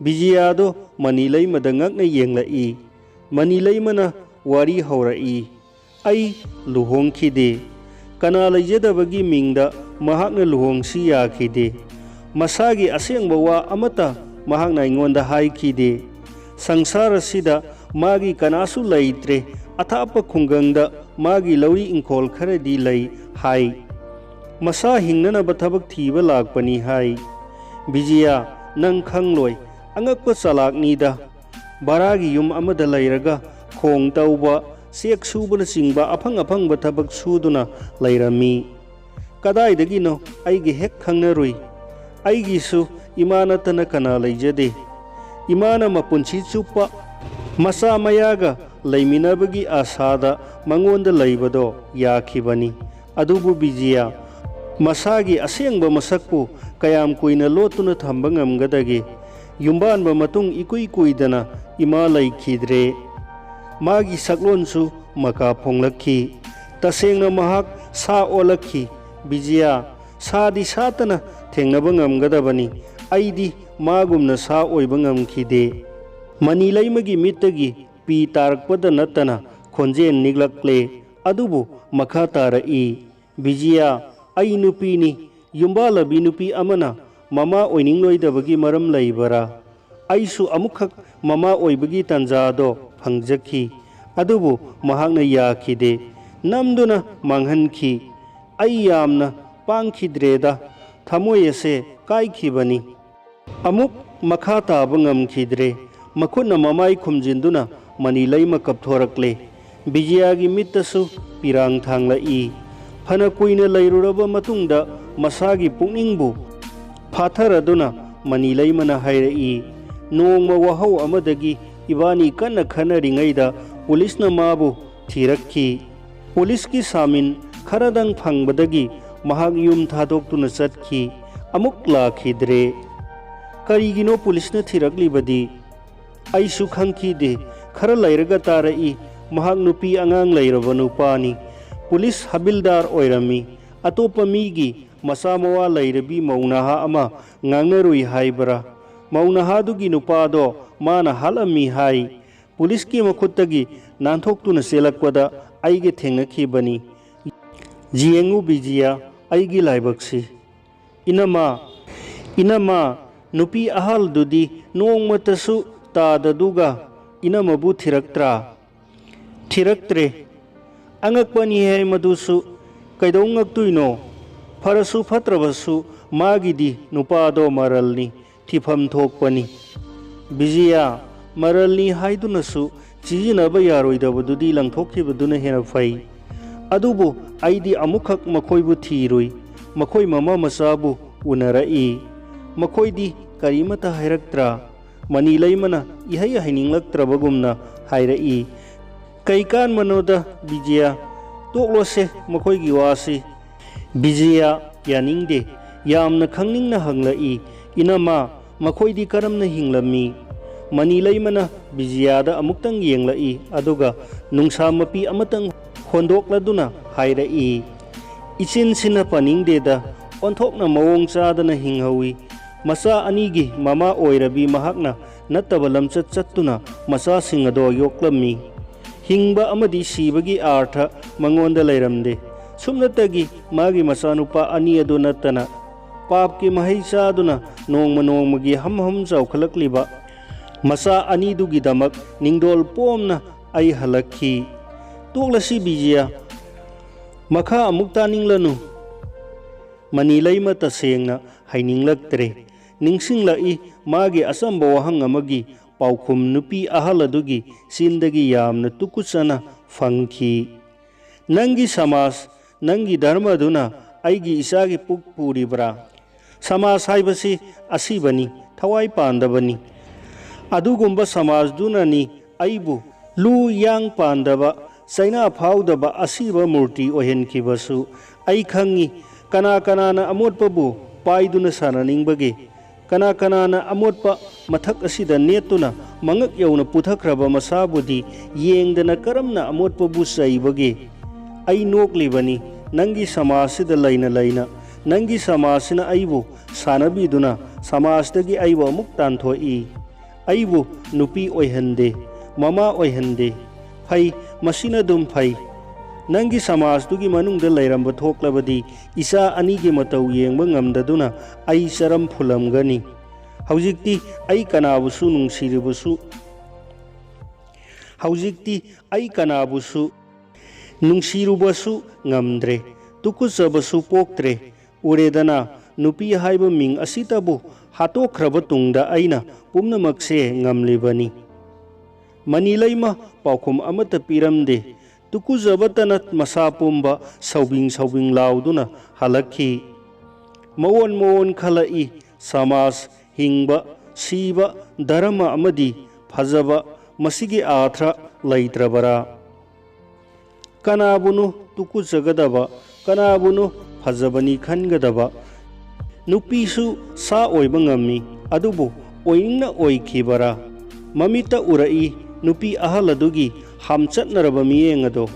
ꯕꯤꯖꯤꯌꯥꯗꯣ ꯃꯅꯤꯂꯩꯃꯗ ꯉꯛꯅ ꯌꯦꯡꯂꯛꯏ꯫ ꯃꯅꯤꯂꯩꯃꯅ ꯋꯥꯔꯤ ꯍꯧꯔꯛꯏ, "ꯑꯩ ꯂꯨꯍꯣꯡꯈꯤꯗꯦ꯫ ꯀꯅꯥ ꯂꯩꯖꯗꯕꯒꯤ ꯃꯤꯡꯗ ꯃꯍꯥꯛꯅ ꯂꯨꯍꯣꯡꯁꯤ ꯌꯥꯈꯤꯗꯦ꯫ ꯃꯁꯥꯒꯤ ꯑꯁꯦꯡꯕ ꯋꯥ ꯑꯃꯠꯇ ꯃꯍꯥꯛꯅ ꯑꯩꯉꯣꯟꯗ ꯍꯥꯏꯈꯤꯗꯦ꯫ ꯁꯪꯁꯥꯔ ꯑꯁꯤꯗ ꯃꯥꯒꯤ ꯀꯅꯥꯁꯨ ꯂꯩꯇ꯭ꯔꯦ꯫ ꯑꯊꯥꯞꯄ ꯈꯨꯡꯒꯪꯗ ꯃꯥꯒꯤ ꯂꯧꯔꯤ ꯏꯪꯈꯣꯜ ꯈꯔꯗꯤ ꯂꯩ ꯍꯥꯏ꯫ ꯃꯁꯥ ꯍꯤꯡꯅꯅꯕ ꯊꯕꯛ ꯊꯤꯕ ꯂꯥꯛꯄꯅꯤ ꯍꯥꯏ꯫ ꯕꯤꯖꯤꯌꯥ, ꯅꯪ ꯈꯪꯂꯣꯏ, ꯑꯉꯛꯄ ꯆꯥꯂꯥꯛꯅꯤꯗ꯫ ꯚꯔꯥꯒꯤ ꯌꯨꯝ ꯑꯃꯗ ꯂꯩꯔꯒ ꯈꯣꯡ ꯇꯧꯕ, ꯆꯦꯛ ꯁꯨꯕꯅꯆꯤꯡꯕ ꯑꯐꯪ ꯑꯐꯪꯕ ꯊꯕꯛ ꯁꯨꯗꯨꯅ ꯂꯩꯔꯝꯃꯤ꯫ ꯀꯗꯥꯏꯗꯒꯤꯅꯣ ꯑꯩꯒ ꯍꯦꯛ ꯈꯪꯅꯔꯨꯏ꯫ ꯑꯩꯒꯤꯁꯨ ꯏꯃꯥ ꯅꯠꯇꯅ ꯀꯅꯥ ꯂꯩꯖꯗꯦ꯫ ꯏꯃꯥꯅ ꯃꯄꯨꯟꯁꯤ ꯆꯨꯞꯄ ꯃꯆꯥ ꯃꯌꯥꯒ ꯂꯩꯃꯤꯟꯅꯕꯒꯤ ꯑꯥꯁꯥꯗ ꯃꯉꯣꯟꯗ ꯂꯩꯕꯗꯣ ꯌꯥꯈꯤꯕꯅꯤ꯫ ꯑꯗꯨꯕꯨ ꯕꯤꯖꯤꯌꯥ, ꯃꯁꯥꯒꯤ ꯑꯁꯦꯡꯕ ꯃꯁꯛꯄꯨ ꯀꯌꯥꯝ ꯀꯨꯏꯅ ꯂꯣꯠꯇꯨꯅ ꯊꯝꯕ ꯉꯝꯒꯗꯒꯦ? ꯌꯨꯝꯕꯥꯟꯕ ꯃꯇꯨꯡ ꯏꯀꯨꯏ ꯀꯨꯏꯗꯅ ꯏꯃꯥ ꯂꯩꯈꯤꯗ꯭ꯔꯦ꯫ ꯃꯥꯒꯤ ꯁꯛꯂꯣꯟꯁꯨ ꯃꯀꯥ ꯐꯣꯡꯂꯛꯈꯤ꯫ ꯇꯁꯦꯡꯅ ꯃꯍꯥꯛ ꯁꯥ ꯑꯣꯜꯂꯛꯈꯤ꯫ ꯕꯤꯖꯤꯌꯥ, ꯁꯥꯗꯤ ꯁꯥꯠꯇꯅ ꯊꯦꯡꯅꯕ ꯉꯝꯒꯗꯕꯅꯤ꯫ ꯑꯩꯗꯤ ꯃꯥꯒꯨꯝꯅ ꯁꯥ ꯑꯣꯏꯕ ꯉꯝꯈꯤꯗꯦ꯫ ꯃꯅꯤꯂꯩꯃꯒꯤ ꯃꯤꯠꯇꯒꯤ ꯄꯤ ꯇꯥꯔꯛꯄꯗ ꯅꯠꯇꯅ ꯈꯣꯟꯖꯦꯜ ꯅꯤꯛꯂꯛꯂꯦ꯫ ꯑꯗꯨꯕꯨ ꯃꯈꯥ ꯇꯥꯔꯛꯏ, "ꯕꯤꯖꯤꯌꯥ, ꯑꯩ ꯅꯨꯄꯤꯅꯤ꯫ ꯌꯨꯝꯕꯥꯜꯂꯕꯤ ꯅꯨꯄꯤ ꯑꯃꯅ ꯃꯃꯥ ꯑꯣꯏꯅꯤꯡꯂꯣꯏꯗꯕꯒꯤ ꯃꯔꯝ ꯂꯩꯕꯔꯥ? ꯑꯩꯁꯨ ꯑꯃꯨꯛꯈꯛ ꯃꯃꯥ ꯑꯣꯏꯕꯒꯤ ꯇꯥꯟꯖꯥꯗꯣ ꯐꯪꯖꯈꯤ꯫ ꯑꯗꯨꯕꯨ ꯃꯍꯥꯛꯅ ꯌꯥꯈꯤꯗꯦ꯫ ꯅꯝꯗꯨꯅ ꯃꯥꯡꯍꯟꯈꯤ꯫ ꯑꯩ ꯌꯥꯝꯅ ꯄꯥꯡꯈꯤꯗ꯭ꯔꯦꯗ꯫ ꯊꯃꯣꯏ ꯑꯁꯦ ꯀꯥꯏꯈꯤꯕꯅꯤ"꯫ ꯑꯃꯨꯛ ꯃꯈꯥ ꯇꯥꯕ ꯉꯝꯈꯤꯗ꯭ꯔꯦ꯫ ꯃꯈꯨꯠꯅ ꯃꯃꯥꯏ ꯈꯨꯝꯖꯤꯟꯗꯨꯅ ꯃꯅꯤꯂꯩꯃ ꯀꯞꯊꯣꯔꯛꯂꯦ꯫ ꯕꯤꯖꯤꯌꯥꯒꯤ ꯃꯤꯠꯇꯁꯨ ꯄꯤꯔꯥꯡ ꯊꯥꯡꯂꯛꯏ꯫ ꯐꯅ ꯀꯨꯏꯅ ꯂꯩꯔꯨꯔꯕ ꯃꯇꯨꯡꯗ ꯃꯁꯥꯒꯤ ꯄꯨꯛꯅꯤꯡꯕꯨ ꯐꯥꯊꯔꯗꯨꯅ ꯃꯅꯤꯂꯩꯃꯅ ꯍꯥꯏꯔꯛꯏ, "ꯅꯣꯡꯃ ꯋꯥꯍꯧ ꯑꯃꯗꯒꯤ ꯏꯕꯥꯅꯤ ꯀꯟꯅ ꯈꯟꯅꯔꯤꯉꯩꯗ ꯄꯨꯂꯤꯁꯅ ꯃꯥꯕꯨ ꯊꯤꯔꯛꯈꯤ꯫ ꯄꯨꯂꯤꯁꯀꯤ ꯁꯥꯃꯤꯟ ꯈꯔꯗꯪ ꯐꯪꯕꯗꯒꯤ ꯃꯍꯥꯛ ꯌꯨꯝ ꯊꯥꯗꯣꯛꯇꯨꯅ ꯆꯠꯈꯤ꯫ ꯑꯃꯨꯛ ꯂꯥꯛꯈꯤꯗ꯭ꯔꯦ꯫ ꯀꯔꯤꯒꯤꯅꯣ ꯄꯨꯂꯤꯁꯅ ꯊꯤꯔꯛꯂꯤꯕꯗꯤ?" "ꯑꯩꯁꯨ ꯈꯪꯈꯤꯗꯦ꯫ ꯈꯔ ꯂꯩꯔꯒ ꯇꯥꯔꯛꯏ, ꯃꯍꯥꯛ ꯅꯨꯄꯤ ꯑꯉꯥꯡ ꯂꯩꯔꯕ ꯅꯨꯄꯥꯅꯤ꯫ ꯄꯨꯂꯤꯁ ꯍꯕꯤꯜꯗꯥꯔ ꯑꯣꯏꯔꯝꯃꯤ꯫ ꯑꯇꯣꯞꯄ ꯃꯤꯒꯤ ꯃꯆꯥ ꯃꯋꯥ ꯂꯩꯔꯕꯤ ꯃꯧ ꯅꯍꯥ ꯑꯃ ꯉꯥꯡꯅꯔꯨꯏ ꯍꯥꯏꯕ꯭ꯔꯥ? ꯃꯧ ꯅꯍꯥꯗꯨꯒꯤ ꯅꯨꯄꯥꯗꯣ ꯃꯥꯅ ꯍꯥꯠꯂꯝꯃꯤ ꯍꯥꯏ꯫ ꯄꯨꯂꯤꯁꯀꯤ ꯃꯈꯨꯠꯇꯒꯤ ꯅꯥꯟꯊꯣꯛꯇꯨꯅ ꯆꯦꯜꯂꯛꯄꯗ ꯑꯩꯒ ꯊꯦꯡꯅꯈꯤꯕꯅꯤ꯫ ꯌꯦꯡꯉꯨ ꯕꯤꯖꯤꯌꯥ, ꯑꯩꯒꯤ ꯂꯥꯏꯕꯛꯁꯤ꯫ ꯏꯅꯃ, ꯏꯅꯃ, ꯅꯨꯄꯤ ꯑꯍꯜꯗꯨꯗꯤ ꯅꯣꯡꯃꯇꯁꯨ ꯇꯥꯗꯗꯨꯒ ꯏꯅꯃꯕꯨ ꯊꯤꯔꯛꯇ꯭ꯔꯥ? ꯊꯤꯔꯛꯇ꯭ꯔꯦ꯫ ꯑꯉꯛꯄꯅꯤ ꯍꯥꯏ ꯃꯗꯨꯁꯨ꯫ ꯀꯩꯗꯧ ꯉꯛꯇꯣꯏꯅꯣ? ꯐꯔꯁꯨ ꯐꯠꯇ꯭ꯔꯕꯁꯨ ꯃꯥꯒꯤꯗꯤ ꯅꯨꯄꯥꯗꯣ ꯃꯔꯜꯅꯤ, ꯊꯤꯐꯝ ꯊꯣꯛꯄꯅꯤ꯫ ꯕꯤꯖꯤꯌꯥ, ꯃꯔꯜꯅꯤ ꯍꯥꯏꯗꯨꯅꯁꯨ ꯁꯤꯖꯤꯟꯅꯕ ꯌꯥꯔꯣꯏꯗꯕꯗꯨꯗꯤ ꯂꯪꯊꯣꯛꯈꯤꯕꯗꯨꯅ ꯍꯦꯟꯅ ꯐꯩ꯫ ꯑꯗꯨꯕꯨ ꯑꯩꯗꯤ ꯑꯃꯨꯛꯈꯛ ꯃꯈꯣꯏꯕꯨ ꯊꯤꯔꯨꯏ꯫ ꯃꯈꯣꯏ ꯃꯃꯥ ꯃꯆꯥꯕꯨ ꯎꯅꯔꯛꯏ꯫ ꯃꯈꯣꯏꯗꯤ ꯀꯔꯤꯃꯠꯇ ꯍꯥꯏꯔꯛꯇ꯭ꯔꯥ? ꯃꯅꯤ ꯂꯩꯃꯅ ꯏꯍꯩ ꯍꯩꯅꯤꯡꯂꯛꯇ꯭ꯔꯕꯒꯨꯝꯅ ꯍꯥꯏꯔꯛꯏ꯫ "ꯀꯩ ꯀꯥꯟꯕꯅꯣꯗ ꯕꯤꯖꯤꯌꯥ, ꯇꯣꯛꯂꯣꯁꯦ ꯃꯈꯣꯏꯒꯤ ꯋꯥꯁꯤ"꯫ ꯕꯤꯖꯤꯌꯥ ꯌꯥꯅꯤꯡꯗꯦ꯫ ꯌꯥꯝꯅ ꯈꯪꯅꯤꯡꯅ ꯍꯪꯂꯛꯏ, "ꯏꯅꯃ, ꯃꯈꯣꯏꯗꯤ ꯀꯔꯝꯅ ꯍꯤꯡꯂꯝꯃꯤ?" ꯃꯅꯤ ꯂꯩꯃꯅ ꯕꯤꯖꯤꯌꯥꯗ ꯑꯃꯨꯛꯇꯪ ꯌꯦꯡꯂꯛꯏ, ꯑꯗꯨꯒ ꯅꯨꯡꯁꯥ ꯃꯄꯤ ꯑꯃꯇꯪ ꯍꯣꯟꯗꯣꯛꯂꯗꯨꯅ ꯍꯥꯏꯔꯛꯏ, "ꯏꯆꯤꯟꯁꯤꯅ ꯄꯟꯅꯤꯡꯗꯦꯗ, ꯑꯣꯟꯊꯣꯛꯅ ꯃꯑꯣꯡ ꯆꯥꯗꯅ ꯍꯤꯡꯍꯧꯏ꯫ ꯃꯆꯥ ꯑꯅꯤꯒꯤ ꯃꯃꯥ ꯑꯣꯏꯔꯕꯤ ꯃꯍꯥꯛꯅ ꯅꯠꯇꯕ ꯂꯝꯆꯠ ꯆꯠꯇꯨꯅ ꯃꯆꯥꯁꯤꯡ ꯑꯗꯣ ꯌꯣꯛꯂꯝꯃꯤ꯫ ꯍꯤꯡꯕ ꯑꯃꯗꯤ ꯁꯤꯕꯒꯤ ꯑꯥꯔꯊ ꯃꯉꯣꯟꯗ ꯂꯩꯔꯝꯗꯦ꯫ ꯁꯨꯞꯅꯇꯒꯤ ꯃꯥꯒꯤ ꯃꯆꯥꯅꯨꯄꯥ ꯑꯅꯤ ꯑꯗꯨ ꯅꯠꯇꯅ ꯄꯥꯞꯀꯤ ꯃꯍꯩ ꯆꯥꯗꯨꯅ ꯅꯣꯡꯃ ꯅꯣꯡꯃꯒꯤ ꯍꯝ ꯍꯝ ꯆꯥꯎꯈꯠꯂꯛꯂꯤꯕ ꯃꯆꯥ ꯑꯅꯤꯗꯨꯒꯤꯗꯃꯛ ꯅꯤꯡꯗꯣꯜ ꯄꯣꯝꯅ ꯑꯩ ꯍꯜꯂꯛꯈꯤ"꯫ ꯇꯣꯛꯂꯁꯤ ꯕꯤꯖꯤꯌꯥ꯫ ꯃꯈꯥ ꯑꯃꯨꯛ ꯇꯥꯅꯤꯡꯂꯅꯨ꯫ ꯃꯅꯤ ꯂꯩꯃ ꯇꯁꯦꯡꯅ ꯍꯩꯅꯤꯡꯂꯛꯇ꯭ꯔꯦ꯫ ꯅꯤꯡꯁꯤꯡꯂꯛꯏ ꯃꯥꯒꯤ ꯑꯆꯝꯕ ꯋꯥꯍꯪ ꯑꯃꯒꯤ ꯄꯥꯎꯈꯨꯝ ꯅꯨꯄꯤ ꯑꯍꯜ ꯑꯗꯨꯒꯤ ꯆꯤꯟꯗꯒꯤ ꯌꯥꯝꯅ ꯇꯨꯀꯨꯠꯆꯅ ꯐꯪꯈꯤ꯫ "ꯅꯪꯒꯤ ꯁꯃꯥꯖ, ꯅꯪꯒꯤ ꯙꯔꯃꯗꯨꯅ ꯑꯩꯒꯤ ꯏꯆꯥꯒꯤ ꯄꯨꯛ ꯄꯨꯔꯤꯕ꯭ꯔꯥ? ꯁꯃꯥꯖ ꯍꯥꯏꯕꯁꯤ ꯑꯁꯤꯕꯅꯤ, ꯊꯋꯥꯏ ꯄꯥꯟꯗꯕꯅꯤ꯫ ꯑꯗꯨꯒꯨꯝꯕ ꯁꯃꯥꯖꯗꯨꯅꯅꯤ ꯑꯩꯕꯨ ꯂꯨ ꯌꯥꯡ ꯄꯥꯟꯗꯕ, ꯆꯩꯅꯥ ꯐꯥꯎꯗꯕ ꯑꯁꯤꯕ ꯃꯨꯔꯇꯤ ꯑꯣꯏꯍꯟꯈꯤꯕꯁꯨ꯫ ꯑꯩ ꯈꯪꯉꯤ ꯀꯅꯥ ꯀꯅꯥꯅ ꯑꯃꯣꯠꯄꯕꯨ ꯄꯥꯏꯗꯨꯅ ꯁꯥꯟꯅꯅꯤꯡꯕꯒꯦ꯫ ꯀꯅꯥ ꯀꯅꯥꯅ ꯑꯃꯣꯠꯄ ꯃꯊꯛ ꯑꯁꯤꯗ ꯅꯦꯠꯇꯨꯅ ꯃꯉꯛ ꯌꯧꯅ ꯄꯨꯊꯈ꯭ꯔꯕ ꯃꯁꯥꯕꯨꯗꯤ ꯌꯦꯡꯗꯅ ꯀꯔꯝꯅ ꯑꯃꯣꯠꯄꯕꯨ ꯆꯩꯕꯒꯦ? ꯑꯩ ꯅꯣꯛꯂꯤꯕꯅꯤ꯫ ꯅꯪꯒꯤ ꯁꯃꯥꯖꯁꯤꯗ ꯂꯩꯅ ꯂꯩꯅ ꯅꯪꯒꯤ ꯁꯃꯥꯖꯁꯤꯅ ꯑꯩꯕꯨ ꯁꯥꯟꯅꯕꯤꯗꯨꯅ ꯁꯃꯥꯖꯇꯒꯤ ꯑꯩꯕꯨ ꯑꯃꯨꯛ ꯇꯥꯟꯊꯣꯛꯏ꯫ ꯑꯩꯕꯨ ꯅꯨꯄꯤ ꯑꯣꯏꯍꯟꯗꯦ, ꯃꯃꯥ ꯑꯣꯏꯍꯟꯗꯦ꯫ ꯐꯩ, ꯃꯁꯤꯅ ꯑꯗꯨꯝ ꯐꯩ꯫ ꯅꯪꯒꯤ ꯁꯃꯥꯖꯇꯨꯒꯤ ꯃꯅꯨꯡꯗ ꯂꯩꯔꯝꯕ ꯊꯣꯛꯂꯕꯗꯤ ꯏꯆꯥ ꯑꯅꯤꯒꯤ ꯃꯇꯧ ꯌꯦꯡꯕ ꯉꯝꯗꯗꯨꯅ ꯑꯩ ꯆꯔꯝ ꯐꯨꯜꯂꯝꯒꯅꯤ꯫ ꯍꯧꯖꯤꯛꯇꯤ ꯑꯩ ꯀꯅꯥꯕꯨꯁꯨ ꯅꯨꯡꯁꯤꯔꯨꯕꯁꯨ ꯍꯧꯖꯤꯛꯇꯤ ꯑꯩ ꯀꯅꯥꯕꯨꯁꯨ ꯅꯨꯡꯁꯤꯔꯨꯕꯁꯨ ꯉꯝꯗ꯭ꯔꯦ, ꯇꯨꯀꯨꯠꯆꯕꯁꯨ ꯄꯣꯛꯇ꯭ꯔꯦ꯫ ꯎꯔꯦꯗꯅ, ꯅꯨꯄꯤ ꯍꯥꯏꯕ ꯃꯤꯡ ꯑꯁꯤꯇꯕꯨ ꯍꯥꯠꯇꯣꯛꯈ꯭ꯔꯕ ꯇꯨꯡꯗ ꯑꯩꯅ ꯄꯨꯝꯅꯃꯛꯁꯦ ꯉꯝꯂꯤꯕꯅꯤ꯫ ꯃꯅꯤꯂꯩꯃ ꯄꯥꯎꯈꯨꯝ ꯑꯃꯠꯇ ꯄꯤꯔꯝꯗꯦ꯫ ꯇꯨꯀꯨꯖꯕꯇꯅ ꯃꯁꯥ ꯄꯨꯝꯕ ꯁꯧꯕꯤꯡ ꯁꯧꯕꯤꯡ ꯂꯥꯎꯗꯨꯅ ꯍꯜꯂꯛꯈꯤ꯫ ꯃꯑꯣꯟ ꯃꯑꯣꯟ ꯈꯜꯂꯛꯏ, ꯁꯃꯥꯖ, ꯍꯤꯡꯕ, ꯁꯤꯕ, ꯙꯔꯃ ꯑꯃꯗꯤ ꯐꯖꯕ, ꯃꯁꯤꯒꯤ ꯑꯥꯔꯊ ꯂꯩꯇ꯭ꯔꯕꯔꯥ? ꯀꯅꯥꯕꯨꯅꯣ ꯇꯨꯀꯨꯠꯆꯒꯗꯕ, ꯀꯅꯥꯕꯨꯅꯣ ꯐꯖꯕꯅꯤ ꯈꯟꯒꯗꯕ? ꯅꯨꯄꯤꯁꯨ ꯁꯥ ꯑꯣꯏꯕ ꯉꯝꯃꯤ, ꯑꯗꯨꯕꯨ ꯑꯣꯏꯅꯤꯡꯅ ꯑꯣꯏꯈꯤꯕꯔꯥ? ꯃꯃꯤꯠꯇ ꯎꯔꯛꯏ ꯅꯨꯄꯤ ꯑꯍꯜ ꯑꯗꯨꯒꯤ ꯍꯥꯝꯆꯠꯅꯔꯕ ꯃꯤꯠꯌꯦꯡ ꯑꯗꯣ꯫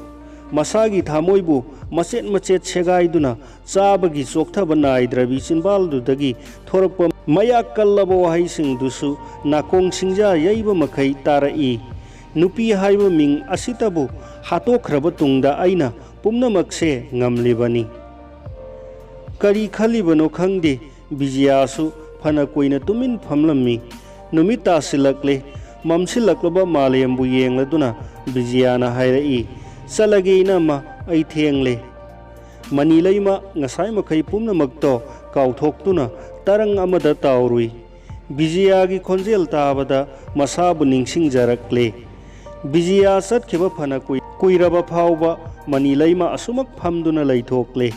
ꯃꯁꯥꯒꯤ ꯊꯃꯣꯏꯕꯨ ꯃꯆꯦꯠ ꯃꯆꯦꯠ ꯁꯦꯒꯥꯏꯗꯨꯅ ꯆꯥꯕꯒꯤ ꯆꯣꯛꯊꯕ ꯅꯥꯏꯗ꯭ꯔꯕꯤ ꯆꯤꯟꯕꯥꯜꯗꯨꯗꯒꯤ ꯊꯣꯔꯛꯄ ꯃꯌꯥꯛ ꯀꯜꯂꯕ ꯋꯥꯍꯩꯁꯤꯡꯗꯨꯁꯨ ꯅꯥꯀꯣꯡ ꯁꯤꯡꯖꯥ ꯌꯩꯕ ꯃꯈꯩ ꯇꯥꯔꯛꯏ꯫ ꯅꯨꯄꯤ ꯍꯥꯏꯕ ꯃꯤꯡ ꯑꯁꯤꯇꯕꯨ ꯍꯥꯠꯇꯣꯛꯈ꯭ꯔꯕ ꯇꯨꯡꯗ ꯑꯩꯅ ꯄꯨꯝꯅꯃꯛꯁꯦ ꯉꯝꯂꯤꯕꯅꯤ꯫ ꯀꯔꯤ ꯈꯜꯂꯤꯕꯅꯣ ꯈꯪꯗꯦ, ꯕꯤꯖꯤꯌꯥꯁꯨ ꯐꯅ ꯀꯨꯏꯅ ꯇꯨꯃꯤꯟ ꯐꯝꯂꯝꯃꯤ꯫ ꯅꯨꯃꯤꯠ ꯇꯥꯁꯤꯜꯂꯛꯂꯦ꯫ ꯃꯝꯁꯤꯜꯂꯛꯂꯕ ꯃꯥꯂꯦꯝꯕꯨ ꯌꯦꯡꯂꯗꯨꯅ ꯕꯤꯖꯤꯌꯥꯅ ꯍꯥꯏꯔꯛꯏ, "ꯆꯠꯂꯒꯦ ꯏꯅꯝꯃ, ꯑꯩ ꯊꯦꯡꯂꯦ꯫" ꯃꯅꯤꯂꯩꯃ ꯉꯁꯥꯏ ꯃꯈꯩ ꯄꯨꯝꯅꯃꯛꯇꯣ ꯀꯥꯎꯊꯣꯛꯇꯨꯅ ꯇꯔꯪ ꯑꯃꯗ ꯇꯥꯎꯔꯨꯏ꯫ ꯕꯤꯖꯤꯌꯥꯒꯤ ꯈꯣꯟꯖꯦꯜ ꯇꯥꯕꯗ ꯃꯁꯥꯕꯨ ꯅꯤꯡꯁꯤꯡꯖꯔꯛꯂꯦ꯫ ꯕꯤꯖꯤꯌꯥ ꯆꯠꯈꯤꯕ ꯐꯅ ꯀꯨꯏ-, ꯀꯨꯏꯔꯕ ꯐꯥꯎꯕ ꯃꯅꯤꯂꯩꯃ ꯑꯁꯨꯃꯛ ꯐꯝꯗꯨꯅ ꯂꯩꯊꯣꯛꯂꯦ꯫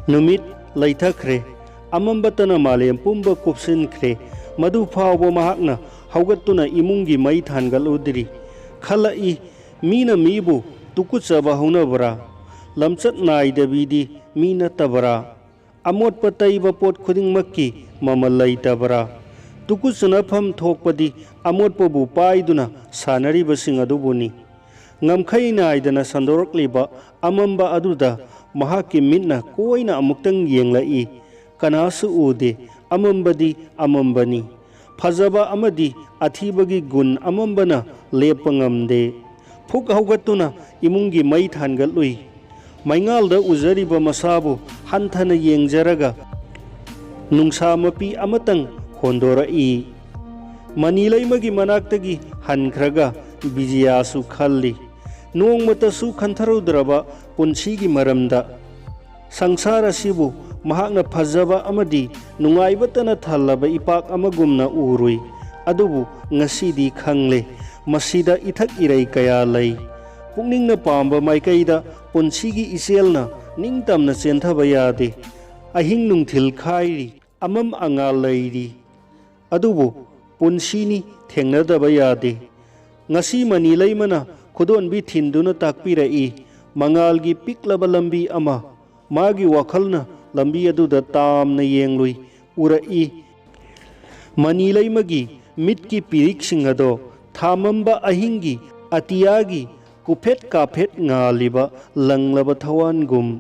ꯅꯨꯃꯤꯠ ꯂꯩꯊꯈ꯭ꯔꯦ꯫ ꯑꯃꯝꯕꯇꯅ ꯃꯥꯂꯦꯝ ꯄꯨꯝꯕ ꯀꯨꯞꯁꯤꯟꯈ꯭ꯔꯦ꯫ ꯃꯗꯨ ꯐꯥꯎꯕ ꯃꯍꯥꯛꯅ ꯍꯧꯒꯠꯇꯨꯅ ꯏꯃꯨꯡꯒꯤ ꯃꯩ ꯊꯥꯟꯒꯠꯂꯨꯗ꯭ꯔꯤ꯫ ꯈꯜꯂꯛꯏ, ꯃꯤꯅ ꯃꯤꯕꯨ ꯇꯨꯀꯨꯠꯆꯕ ꯍꯧꯅꯕ꯭ꯔꯥ? ꯂꯝꯆꯠ ꯅꯥꯏꯗꯕꯤꯗꯤ ꯃꯤ ꯅꯠꯇꯕ꯭ꯔꯥ? ꯑꯃꯣꯠꯄ ꯇꯩꯕ ꯄꯣꯠ ꯈꯨꯗꯤꯡꯃꯛꯀꯤ ꯃꯃꯜ ꯂꯩꯇꯕ꯭ꯔꯥ? ꯇꯨꯀꯨꯠꯆꯅꯐꯝ ꯊꯣꯛꯄꯗꯤ ꯑꯃꯣꯠꯄꯕꯨ ꯄꯥꯏꯗꯨꯅ ꯁꯥꯟꯅꯔꯤꯕꯁꯤꯡ ꯑꯗꯨꯕꯨꯅꯤ꯫ ꯉꯝꯈꯩ ꯅꯥꯏꯗꯅ ꯁꯟꯗꯣꯔꯛꯂꯤꯕ ꯑꯃꯝꯕ ꯑꯗꯨꯗ ꯃꯍꯥꯛꯀꯤ ꯃꯤꯠꯅ ꯀꯣꯏꯅ ꯑꯃꯨꯛꯇꯪ ꯌꯦꯡꯂꯛꯏ꯫ ꯀꯅꯥꯁꯨ ꯎꯗꯦ꯫ ꯑꯃꯝꯕꯗꯤ ꯑꯃꯝꯕꯅꯤ꯫ ꯐꯖꯕ ꯑꯃꯗꯤ ꯑꯊꯤꯕꯒꯤ ꯒꯨꯟ ꯑꯃꯝꯕꯅ ꯂꯦꯞꯄ ꯉꯝꯗꯦ꯫ ꯐꯨꯛ ꯍꯧꯒꯠꯇꯨꯅ ꯏꯃꯨꯡꯒꯤ ꯃꯩ ꯊꯥꯟꯒꯠꯂꯨꯏ꯫ ꯃꯩꯉꯥꯜꯗ ꯎꯖꯔꯤꯕ ꯃꯁꯥꯕꯨ ꯍꯟꯊꯅ ꯌꯦꯡꯖꯔꯒ ꯅꯨꯡꯁꯥ ꯃꯄꯤ ꯑꯃꯇꯪ ꯍꯣꯟꯗꯣꯔꯛꯏ꯫ ꯃꯅꯤ ꯂꯩꯃꯒꯤ ꯃꯅꯥꯛꯇꯒꯤ ꯍꯟꯈ꯭ꯔꯒ ꯕꯤꯖꯤꯌꯥꯁꯨ ꯈꯜꯂꯤ꯫ ꯅꯣꯡꯃꯇꯁꯨ ꯈꯟꯊꯔꯨꯗ꯭ꯔꯕ ꯄꯨꯟꯁꯤꯒꯤ ꯃꯔꯝꯗ꯫ ꯁꯪꯁꯥꯔ ꯑꯁꯤꯕꯨ ꯃꯍꯥꯛꯅ ꯐꯖꯕ ꯑꯃꯗꯤ ꯅꯨꯡꯉꯥꯏꯕꯇꯅ ꯊꯜꯂꯕ ꯏꯄꯥꯛ ꯑꯃꯒꯨꯝꯅ ꯎꯔꯨꯏ꯫ ꯑꯗꯨꯕꯨ ꯉꯁꯤꯗꯤ ꯈꯪꯂꯦ, ꯃꯁꯤꯗ ꯏꯊꯛ ꯏꯔꯩ ꯀꯌꯥ ꯂꯩ꯫ ꯄꯨꯛꯅꯤꯡꯅ ꯄꯥꯝꯕ ꯃꯥꯏꯀꯩꯗ ꯄꯨꯟꯁꯤꯒꯤ ꯏꯆꯦꯜꯅ ꯅꯤꯡꯇꯝꯅ ꯆꯦꯟꯊꯕ ꯌꯥꯗꯦ꯫ ꯑꯍꯤꯡ ꯅꯨꯡꯊꯤꯜ ꯈꯥꯏꯔꯤ, ꯑꯃꯝ ꯑꯉꯥꯜ ꯂꯩꯔꯤ꯫ ꯑꯗꯨꯕꯨ ꯄꯨꯟꯁꯤꯅꯤ, ꯊꯦꯡꯅꯗꯕ ꯌꯥꯗꯦ꯫ ꯉꯁꯤ ꯃꯅꯤ ꯂꯩꯃꯅ ꯈꯨꯗꯣꯟꯕꯤ ꯊꯤꯟꯗꯨꯅ ꯇꯥꯛꯄꯤꯔꯛꯏ ꯃꯉꯥꯜꯒꯤ ꯄꯤꯛꯂꯕ ꯂꯝꯕꯤ ꯑꯃ꯫ ꯃꯥꯒꯤ ꯋꯥꯈꯜꯅ ꯂꯝꯕꯤ ꯑꯗꯨꯗ ꯇꯥꯝꯅ ꯌꯦꯡꯂꯨꯏ, ꯎꯔꯛꯏ꯫ ꯃꯅꯤ ꯂꯩꯃꯒꯤ ꯃꯤꯠꯀꯤ ꯄꯤꯔꯤꯛꯁꯤꯡ ꯑꯗꯣ ꯊꯥꯃꯝꯕ ꯑꯍꯤꯡꯒꯤ ꯑꯇꯤꯌꯥꯒꯤ ꯀꯨꯐꯦꯠ ꯀꯥꯐꯦꯠ ꯉꯥꯜꯂꯤꯕ ꯂꯪꯂꯕ ꯊꯋꯥꯟꯒꯨꯝ꯫